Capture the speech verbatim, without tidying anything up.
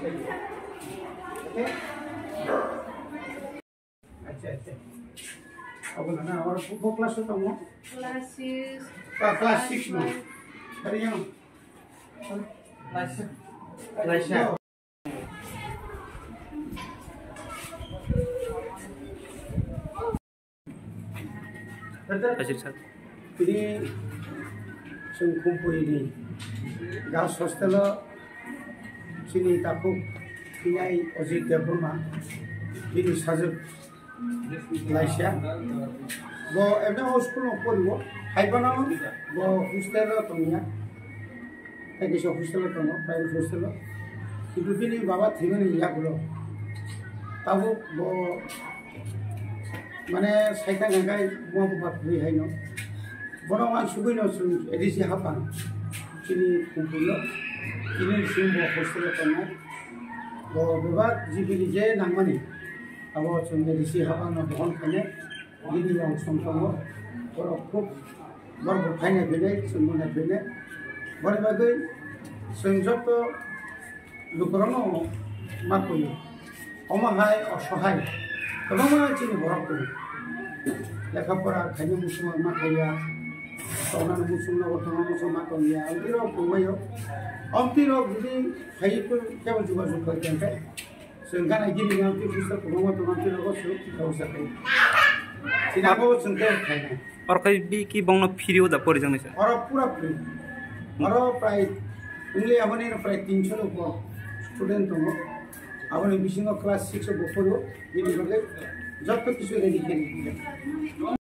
Acha, acha. Abo na, na, aro bo class o tongo? Class six. Ah, class six no. Ari yang. Class six. Class six. Ajit sir. Tini chwng Khumpui ni girls hostel o chini takhuk thinai Ajit Debbarma bini sajwk laisa. Bo M A o school o poriwo, hai phano bo hostel o tongya. Tei kisa hostel o tongo, private hostel o. Kintu bini baba thwimani yagulo tabuk bo, mane, saitang hwnkhai buma bubar kwrwi haino. Bono wansugwino chwng A D C haphang chini Khumpui o, chini bising bo hostel o tongnai. Bo bebak jibini je nangmani abo chwng A D C haphangno dohon khainai. Bini rang song tongo, borok khub, borok bo phainai phainai, chwng bo nai phainai. Boni bagwi chwng joto lukurokno ma koi. Omo hai osohai kwbangma chini borok tongo. Lekha pora khaina muchung ma khaiya, tongnani muchung nogo tongna muchung ma tongya. Amtwi rok tongbaio. Amtwi rok jodi phaiwi kebo jogajog khlai khe, chwng gana gini yang twi hostel kwbangma tongma twi rogo chwng khe hostel khai. Chini abo chwng khe khai na. Oro khai bi ki bongno phiri o da pori jang nai sa? Oro pura free. Oro prai only aboni prai tinso ni upor student tongo. Aboni bisingo class six o bo poro. Bini bagwi joto kisu ready khai.